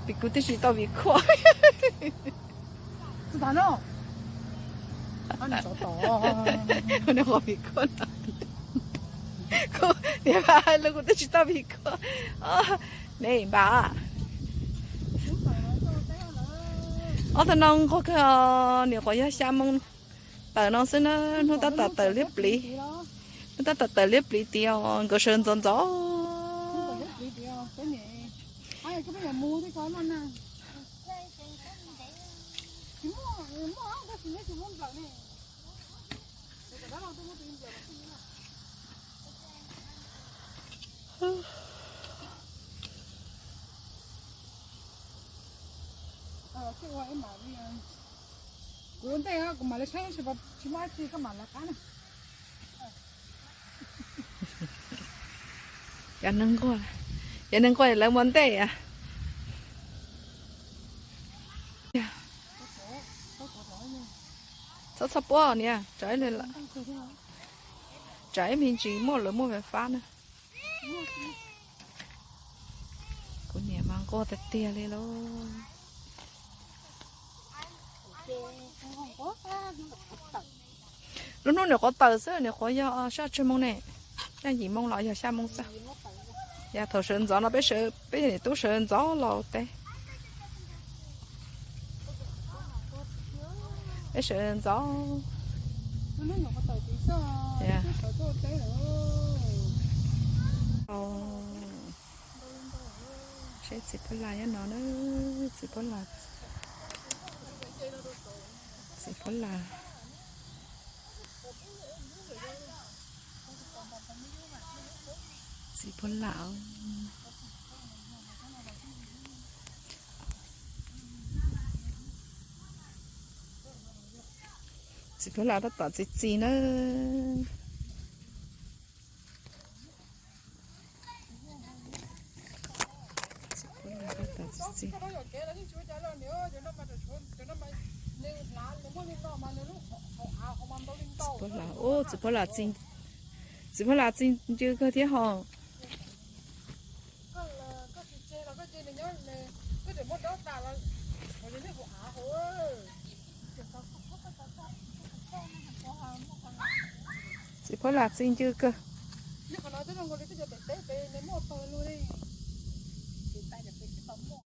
Kuv twb tsis tau vim khuaj. Nws qhov vim khuaj no. Kuv niam npam hais lus kuv twb tsis tau vim khuaj. Ne npam, ob tug no nquag kawg, niam quav yog xya moo tawm no xwb na, hnub tab tom tawm liab pliv. Hnub tab tom tawm liab pliv tiag os, nkawd sawv ntxov ntxov. Kuv ua ntej kuv mam li saib tsis muaj dab tsi koj mam lawv qab na. Cov neeg nquag, cov neeg nquag lawv mus ntej. Txhob txhob puab niam, tsam ib me ntsis muaj lawv muaj vem fab na. Kuv niam mas nquag tiag tiag li lauj. Lub hnub niam quav tawm xwb, niam quav yog sab tsawg moo ne? Yog yim moo los yog xya moo xwb. Yog thaum sawv ntxov no peb, peb niam tub sawv ntxov los teb. Peb sawv ntxov. Seb txiv phuab las nyob no na, txiv phuab las, txiv phuab las, txiv phuab las. Txiv phuab las tab tom txi txiv na. Txiv phuab las, txiv phuab las txi ncw kawg thiab hos. Txiv phuab las txi ncw kawg.